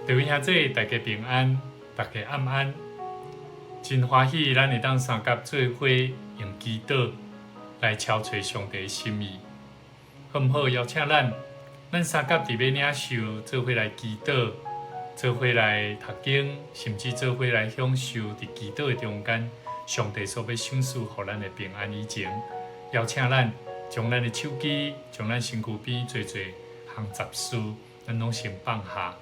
各位兄弟，大家平安，大家暗安。真歡喜，咱會當相佮做伙用祈禱來敲揣上帝心意。好毋好？邀請咱，咱相佮佇欲領受，做伙來祈禱，做伙來讀經，甚至做伙來享受佇祈禱的中間，上帝所欲賞賜予咱的平安以前，邀請咱將咱的手機，將咱身軀邊濟濟項雜事，咱攏先放下。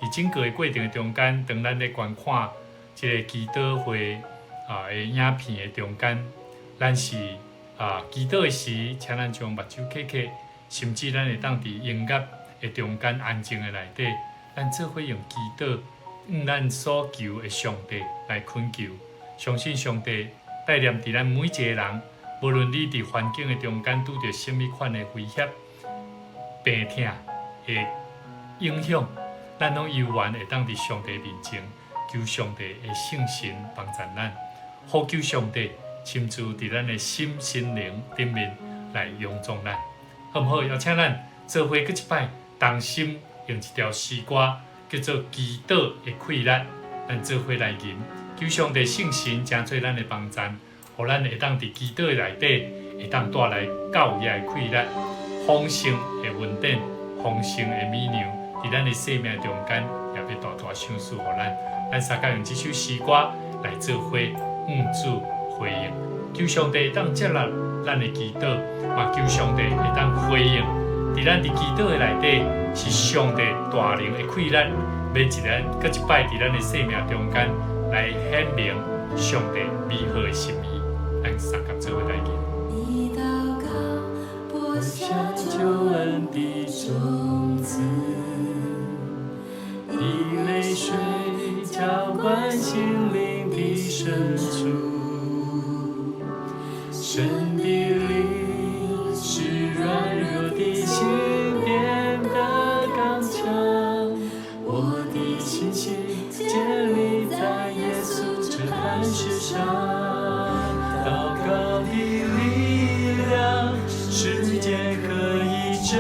佇整個的過程的中間，當咱咧觀看這个祈禱會的影片的中間，咱是祈禱的時，請咱將目睭瞌瞌，甚至咱會當佇音樂的中間安靜的內底，咱做伙用祈禱，向咱所求的上帝來懇求。相信上帝帶領佇咱每一個人，無論你佇環境的中間拄著啥物款的威脅、病痛的影響，咱攏猶原會當佇上帝面前求上帝的聖神幫助咱，呼求上帝親自佇咱的心、心靈頂面來勇壯咱，好毋好？邀請咱做伙閣一擺同心用一條詩歌，叫做《祈禱的氣力》，咱做伙來吟，求上帝聖神成做咱的幫贊，予咱會當佇祈禱的內底，會當帶來教業的氣力、豐盛的恩典、豐盛的美糧。佇咱的生命中間，也欲大大賞賜予咱。咱相佮用這首詩歌來做伙，向主回應。求上帝會當接納咱的祈禱，嘛求上帝會當回應。佇咱佇祈禱的內底，是上帝大能的氣力，欲一咱閣一擺佇咱的生命中間來顯明上帝美好的心意。咱相佮做伙來吟。你禱告，播下救恩的種子，以淚水澆灌心靈的深處。神的靈使軟弱的心變得剛強，我的信心建立在耶穌這磐石上。禱告的力量，時間可以證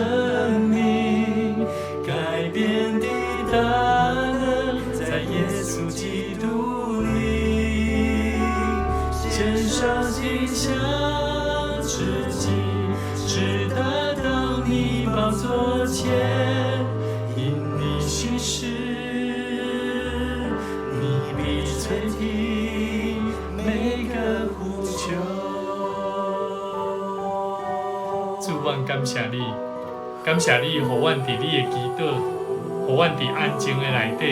明，改變的大能在耶穌基督裡。獻上馨香之祭，直達到你寶座前，因你信實，你必垂聽每個呼求。主，阮感謝你，感謝你，予阮佇你的祈禱，予阮佇安靜的內底，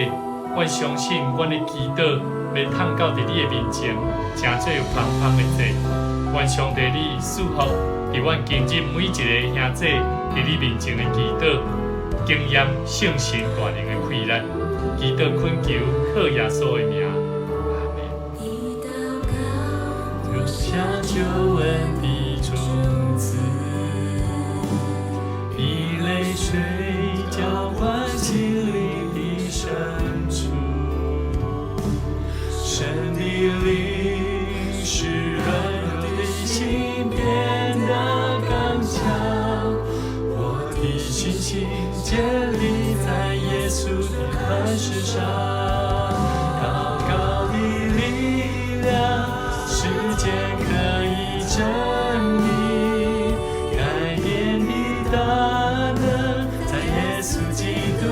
阮相信阮的祈禱欲通到佇你的面前，成做芳香的祭。願上帝你賜福，佇阮今日每一个兄弟佇你面前的祈禱，經驗聖神大能的氣力，祈禱懇求靠耶穌的名，阿們。你禱告，播下救恩的種子，以淚水澆灌心靈的深處。神的靈使軟弱的心變得剛強，我的信心建立在耶穌的磐石上。禱告的力量，時間可以證明，改變的大能在耶穌基督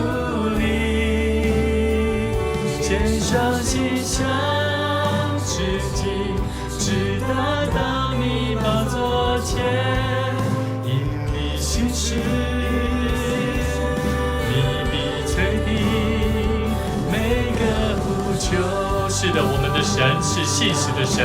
裡。獻上馨香之祭，直達到你寶座前，因你信實，你必垂聽每個呼求。是的，我們的神是信實的神。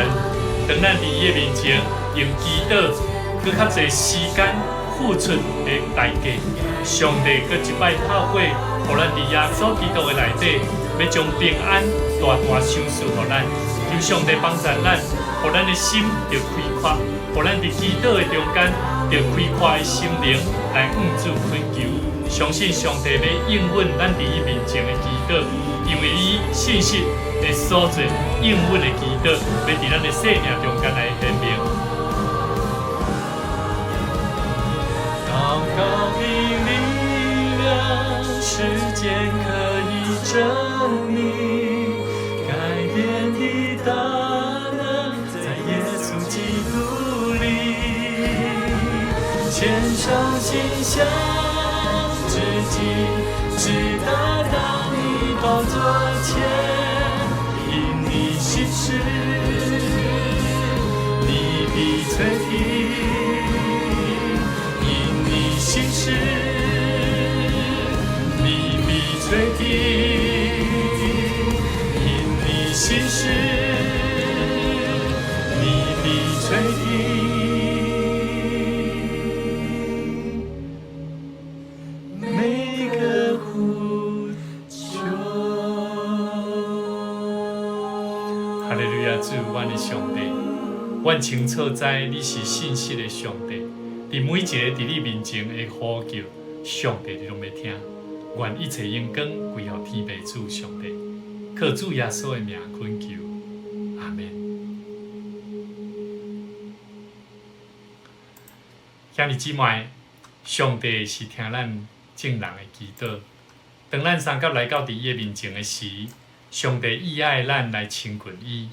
當咱佇伊的面前用祈禱，閣較濟時間付出的代價，上帝閣一擺透過，予咱佇耶穌基督的內底，欲將平安大大賞賜予咱。求上帝幫助咱，予咱的心著開闊，予咱佇祈禱的中間，著開闊的心靈來向主懇求。相信上帝欲應允咱佇伊面前的祈禱，因為伊信實的所做應允的祈禱，欲佇咱的生命中間來顯明。禱告的力量，時間可以證明，改變的大能在耶穌基督裡。獻上馨香之祭，直達到你寶座前，因你信實，你必垂聽，因你信實，你必垂聽，因你信實，你必垂聽。每個呼求。哈利路亞，主，阮的上帝，阮清楚知你是信實的上帝，佇每一個佇你面前的呼叫，上帝你攏欲聽。願一切榮光歸予天父主上帝，靠主耶穌的名懇求，阿們。兄弟姊妹，上帝是聽咱眾人的祈禱。當咱三甲來到佇伊的面前的時，上帝意愛咱來親近伊。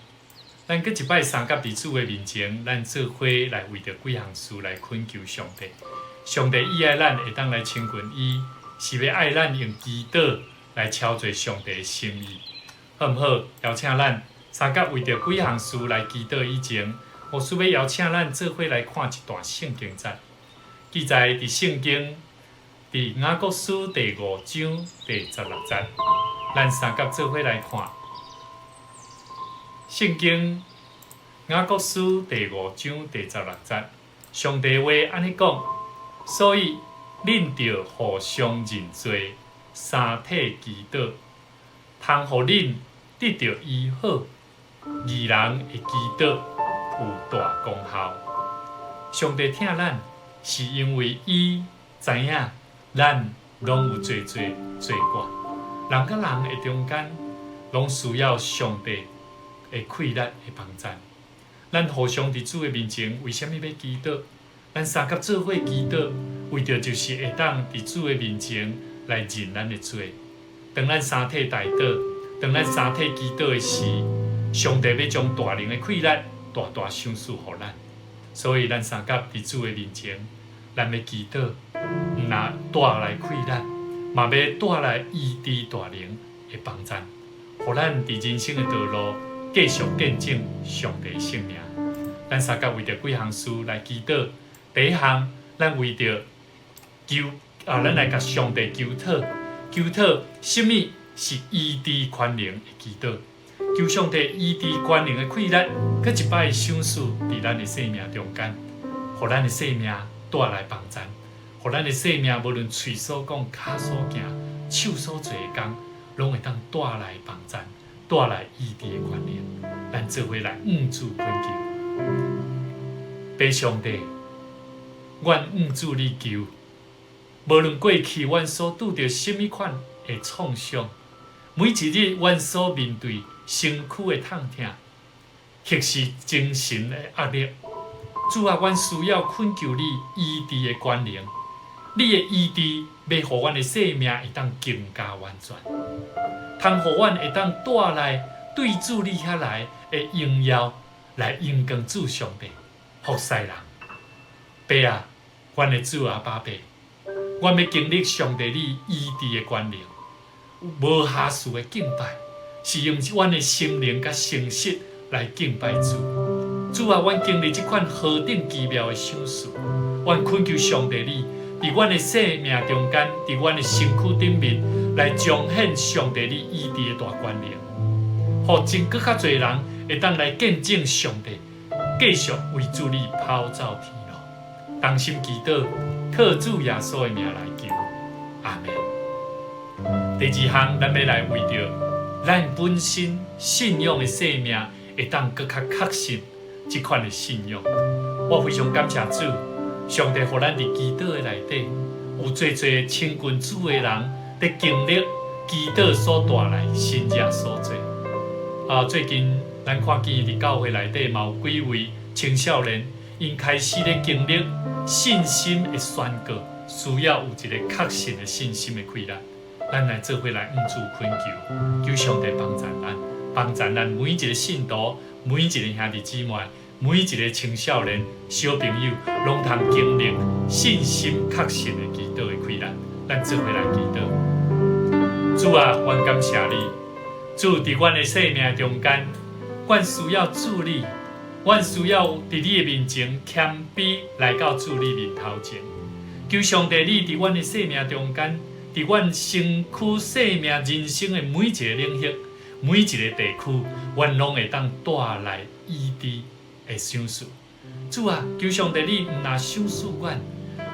咱閣一擺相佮佇主的面前，咱做伙來為著幾項事來懇求上帝。上帝意愛咱會當來親近伊，是欲愛咱用祈禱來敲做上帝的心意。好毋好？邀請咱相佮為著幾項事來祈禱以前，牧師欲邀請咱做伙來看一段聖經節，記載佇聖經佇雅各書第五章第十六節。咱相佮做伙來看聖經雅各書第五章第十六節，上帝話按呢講，所以恁著互相認罪，相替祈禱，通予恁得著醫好。義人的祈禱有大功效。上帝疼咱，是因為伊知影咱攏有濟濟罪過，人佮人的中間，攏需要上帝的氣力的幫贊。咱互相佇主的面前，為啥物欲祈禱？咱相佮做伙祈禱，為著就是會當佇主的面前來認咱的罪。當咱相替代禱，當咱相替祈禱的時，上帝欲將大能的氣力大大賞賜予咱。所以咱相佮佇主的面前，咱欲祈禱，毋但帶來氣力，嘛欲帶來醫治大能的幫贊，予咱佇人生的道路繼續見證上帝聖名。咱相佮為著幾項事來祈禱。第一項，咱為著求啊，咱來共上帝求討，求討啥物是醫治權能的祈禱。求上帝醫治權能的氣力，閣一擺賞賜佇咱的生命中間，予咱的生命帶來幫贊，予咱的生命無論喙所講、跤所行、手所做的工，攏會當帶來幫贊，帶來醫治的權能。咱做伙來向主懇求，父上帝，阮向主你求，無論過去阮所拄著啥物款的創傷，每一日阮所面對身軀的痛疼，或是精神的壓力，主啊，阮需要懇求你醫治的權能，你的醫治欲予阮的生命會當更加完全，通予阮會當帶來對主你遐來的榮耀，來榮光主上帝，服侍人。爸啊，阮的主阿爸爸，阮欲經歷上帝你醫治的權能，無瑕疵的敬拜，是用阮的心靈佮誠實來敬拜主。主啊，阮經歷這款何等奇妙的賞賜，阮懇求上帝你，佇阮的生命中間，佇阮的身軀頂面，來彰顯上帝你醫治的大權能，予真閣較濟人會當來見證上帝，繼續為主你跑走天路。同心祈禱，靠主耶穌的名來求，阿們。第二項，咱欲來為著咱本身信仰的生命會當閣較確實這款的信仰。我非常感謝主，上帝予咱佇祈禱的內底，有濟濟親近主的人，佇經歷祈禱所帶來神蹟所作。啊，最近咱看見佇教會內底嘛有幾位青少年，𪜶開始咧經歷信心的宣告，需要有一个確實的信心的氣力。咱來做伙來向主懇求，求上帝幫助咱，幫助咱每一个信徒，每一个兄弟姊妹，每一个青少年小朋友，攏通經歷信心確信的祈禱的氣力。咱做伙來祈禱。主啊，阮感謝你，主佇阮的生命中間，阮需要主你，阮需要佇你的面前謙卑來到主你面頭前。求上帝，你佇阮的生命中間，佇阮身軀、生命、人生的每一个領域、每一個地區，阮攏會當帶來醫治的賞賜。主啊，求上帝你毋但賞賜阮，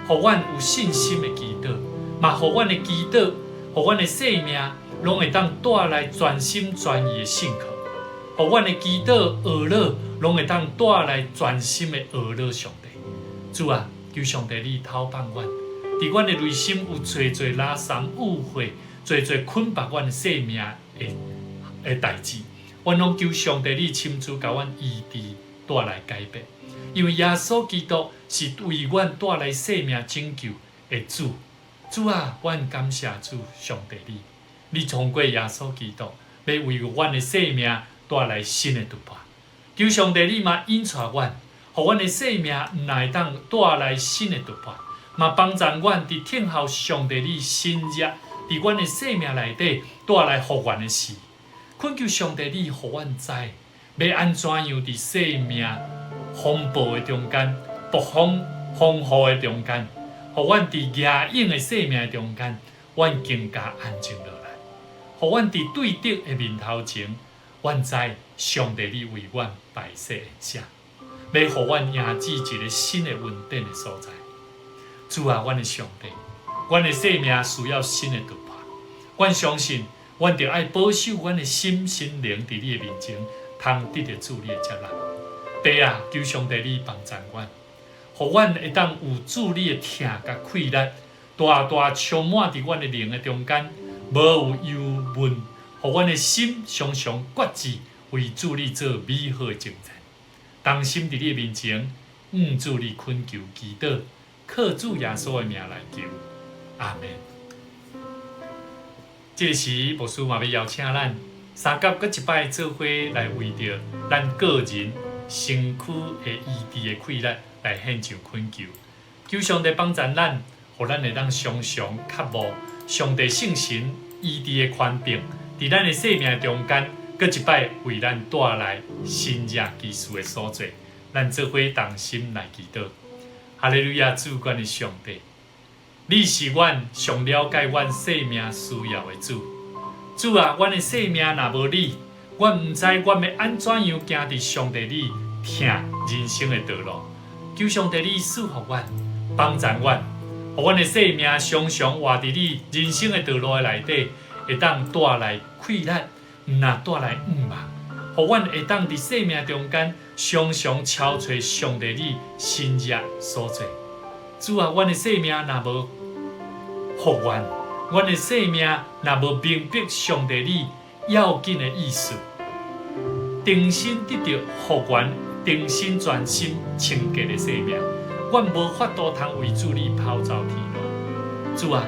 予阮有信心的祈禱，嘛予阮的祈禱，予阮的生命攏會當帶來全心全意的信靠，予阮的祈禱學樂攏會當帶來全心的學樂上帝。主啊，求上帝你透放阮，佇阮的內心有濟濟垃圾誤會，濟濟捆綁阮生命的代誌，阮攏求上帝你親自共阮醫治，帶來改變。因為耶穌基督是為阮帶來生命拯救的主。主啊，阮感謝主上帝你，你通過耶穌基督，欲為阮的生命帶來新的突破。求上帝你嘛引帶阮，予阮的生命毋但會當帶來新的突破，嘛幫助阮佇聽候上帝你新日，佇阮的生命內底帶來復原的時。懇求上帝你予阮知，欲按怎樣佇生命風暴的中間，暴風風雨的中間，予阮佇逆境的生命中間，阮更加安靜落來。予阮佇對敵的面頭前，阮知上帝你為阮擺設宴席，欲予阮贏至一个新的穩定的所在。主啊，阮的上帝，阮的生命需要新的突破。阮相信，阮著愛保守阮的心身靈佇你的面前，通得著主你的接納。爸啊，求上帝你幫助阮，予阮會當有主你的疼佮氣力，大大充滿佇阮的靈的中間，無有憂悶，予阮的心常常決志為主你做美好的征戰。同心佇你的面前，向主你懇求祈禱，靠主耶穌的名來求，阿們。這个時，牧師嘛欲邀請咱三甲閣一擺做伙來為著咱個人身軀的醫治的氣力來獻上懇求，求上帝幫助咱，予咱會當常常渴慕上帝聖神醫治的權柄，佇咱的生命中間，閣一擺為咱帶來神蹟奇事的所作。咱做伙同心來祈禱。哈利路亞，主阮的上帝，你是阮上了解阮生命需要的主。主啊，阮的生命若無你，阮毋知阮欲按怎樣行佇上帝你疼人生的道路。求上帝你賜福阮，幫助阮，予阮的生命常常活佇你人生的道路的內底，會當帶來氣力，毋但帶來向望，予阮會當佇生命中間常常敲揣上帝你神蹟所作。主啊，阮的生命若無復原，阮的生命若無明白上帝你要緊的意思，重新得著復原、重新全心清潔的生命，阮無法度通為主你跑走天路。主啊，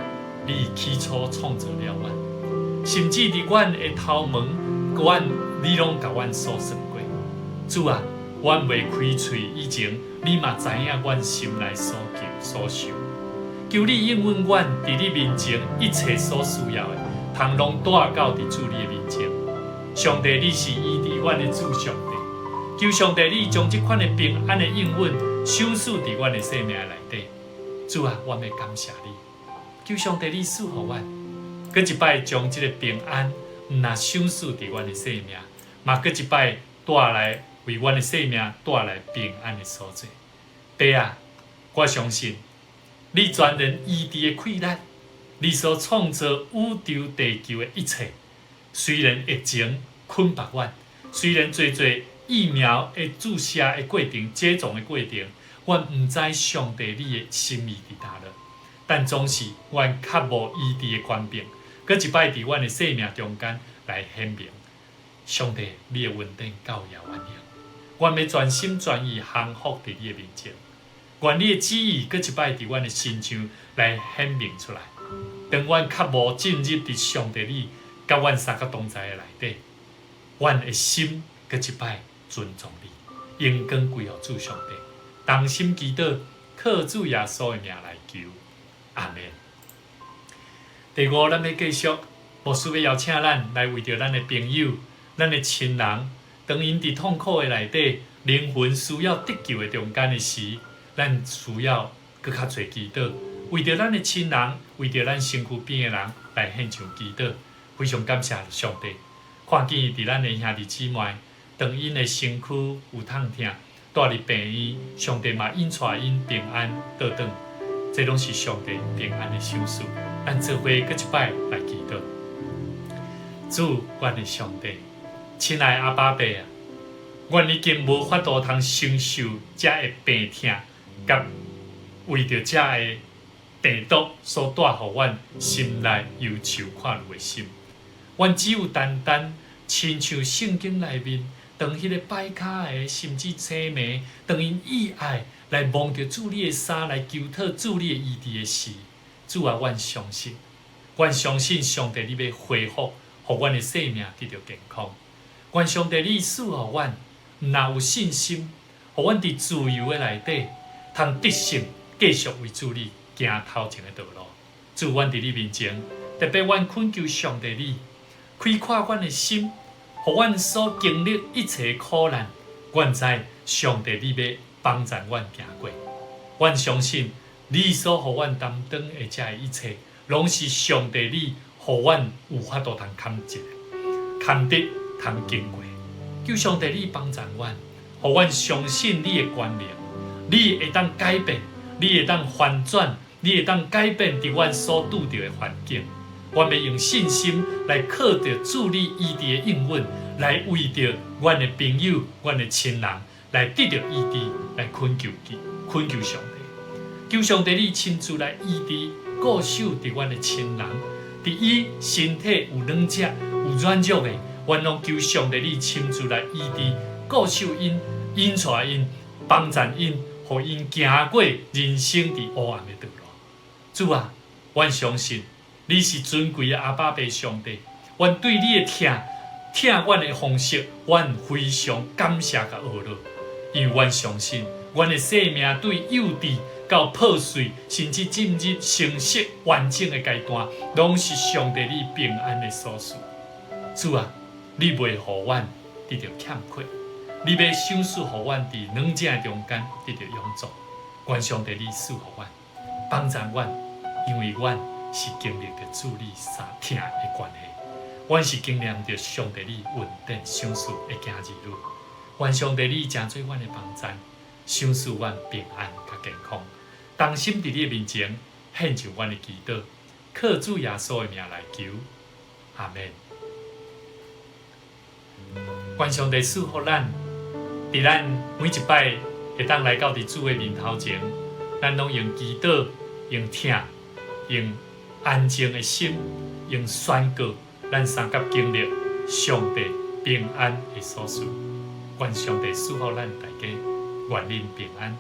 你起初創造了阮，甚至佇阮的頭毛，阮你攏共阮數算過。主啊，阮未開喙以前，你嘛知影阮心內所求所想。求你應允阮佇你面前一切所需要的，通攏帶到佇主你的面前。上帝，你是醫治阮的主上帝。求上帝，你將這款的平安的應允賞賜佇阮的生命內底。主啊，阮欲感謝你。求上帝，你賜予阮，閣一擺將這个平安，毋但賞賜佇阮的生命，嘛閣一擺帶來為阮的生命帶來平安的所在。爸啊，我相信你全能醫治的氣力，你所創造宇宙地球的一切，雖然疫情捆綁阮，雖然濟濟疫苗的注射的過程、接種的過程，阮毋知上帝你的心意佇佗落，但總是阮渴慕醫治的權柄，閣一擺佇阮的生命中間來顯明。上帝，你的恩典夠枵阮用，阮欲全心全意降服佇你的面前。願你的旨意，閣一擺佇阮的身上來顯明出來。當阮較無進入佇上帝你佮阮相佮同在的內底，阮的心閣一擺尊重你，榮光歸予主上帝，同心祈禱，靠主耶穌的名來求，阿們。第五，咱欲繼續，牧師欲邀請咱來為著咱的朋友、咱的親人，當𪜶佇痛苦的內底，靈魂需要得救的中間的時，咱需要閣較濟祈禱，為著咱的親人，為著咱身軀邊的人來獻上祈禱。非常感謝上帝，看見佇咱的兄弟姊妹，當𪜶的身軀有痛疼，蹛佇病院，上帝嘛引帶𪜶平安倒轉，這攏是上帝平安的賞賜。咱做伙閣一擺來祈禱，主，阮的上帝，親愛阿爸父啊，阮已經無法度通承受這个病痛，佮為著這个病毒所帶予阮心內憂愁看慮的心。阮只有單單親像聖經內面，當彼個跛跤的，甚至青盲，當𪜶以愛來摸著主你的衫來求討主你的醫治的時，主啊，阮相信，阮相信上帝你欲恢復，予阮的生命得著健康。願上帝你賜予阮，毋但有信心，予阮佇自由的內底，通得勝，繼續為主你行頭前的道路。主，阮佇你面前，特別阮懇求上帝你開闊阮的心，予阮所經歷一切苦難，阮知上帝你欲幫助阮行過。阮相信你所予阮擔當的這一切，攏是上帝你予阮有法度通堪得、堪得、通經過。求上帝你幫助阮，予阮相信你的權能，你會當改變，你會當翻轉，你會當改變佇阮所拄著的環境。阮欲用信心來靠著主你醫治的應允，來為著阮的朋友、阮的親人來得著醫治，來懇求伊，懇求上帝。求上帝你親自來醫治、顧守佇阮的親人，佇伊身體有軟弱、有軟弱的，阮攏求上帝你親自來醫治、顧守𪜶、引帶𪜶、幫助𪜶，予𪜶行過人生佇黑暗的道路。主啊，阮相信你是尊貴的阿爸父上帝，阮對你的疼，疼阮的方式，阮非常感謝佮呵咾，因為阮相信，阮的生命對幼稚到破碎，甚至進入成熟完整的階段，攏是上帝你平安的所賜。主啊，你袂予阮得著欠缺，你欲賞賜予阮佇兩者中間得著滿足。願上帝你賜予阮，幫助阮，因為阮是經歷著主你相疼的關係，阮是經驗著上帝你恩典賞賜的囝兒女。願上帝你成做阮的幫贊，賞賜阮平安佮健康。同心佇你的面前獻上阮的祈禱，靠主耶穌的名來求，阿們。願上帝賜福咱，佇咱每一擺會當來到佇主的面頭前，咱攏用祈禱、用疼、用安靜的心、用宣告，咱相佮經歷上帝平安的所賜。願上帝賜福咱大家，願恁平安。